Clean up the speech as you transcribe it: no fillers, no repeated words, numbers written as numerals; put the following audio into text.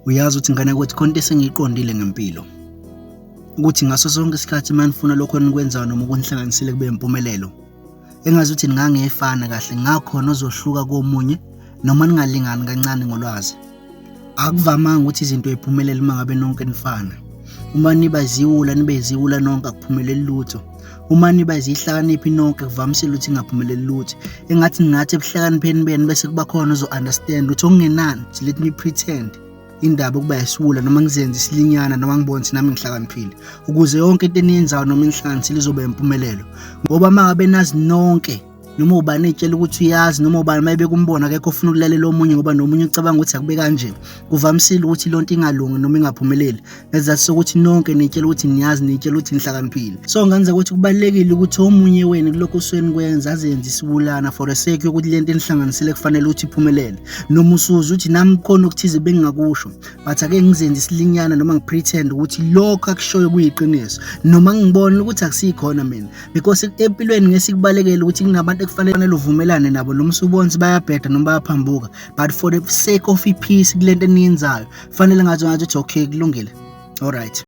Uyazi ukuthi ngane kwethu khona into esengiyiqondile ngempilo. Ukuthi ngaso sonke isikhathi uma nifuna lokho enikwenzayo noma okunihlanganisile kube impumelelo, engazuthi ningangefana kahle ngakhona ozohluka komunye noma ningalingani kancane ngolwazi. Akuvamanga ukuthi izinto ziphumelele uma ngabe nonke nifana. Uma niba iziwula nibe iziwula nonke akuphumeleli lutho. Uma niba izihlakaniphi nonke kuvamisile ukuthi ingaphumeleli lutho. Engathi ningathi ebuhlakanipheni benu bese kuba khona ozo-understand ukuthi okungenani let me pretend indaba ukuba yisiwula noma ngizenze isilinyana noma ngibone ukuthi nami ngihlakaniphile ukuze yonke into eniyenzayo noma enihlanganisile izoba impumelelo. Ngoba uma ngabe nazi nonke noma ubani ey'tshela ukuthi uyazi noma ubani uma ebeka umbono akekho ofuna ukulalela omunye ngoba nomunye ucabanga ukuthi akube kanje. Kuvamisile ukuthi lonto ingalungi noma ingaphumeleli ngesizathu sokuthi nonke niy'tshela ukuthi niyazi, niy'tshela ukuthi nihlakaniphile. So ngenza ukuthi kubalulekile ukuthi omunye wenu kulokhu osuke nikwenza azenze isiwulana for the sake yokuthi lento enihlanganisile kufanele ukuthi iphumelele. Noma usuzwa ukuthi nami kukhona okuthize bengingakusho but ake ngizenze isilinyana noma ngipretend ukuthi lokho akushoyo kuyiqiniso noma ngibona ukuthi akusikhona mina. Because empilweni ngeke sikubalekele ukuthi kunabantu ekufanele uvumelane nabo noma usubona ukuthi bayabheda noma bayaphambuka, but for the sake of i-peace kule nto eniyenzayo fanele ngathi ngathi okay kulungile, alright.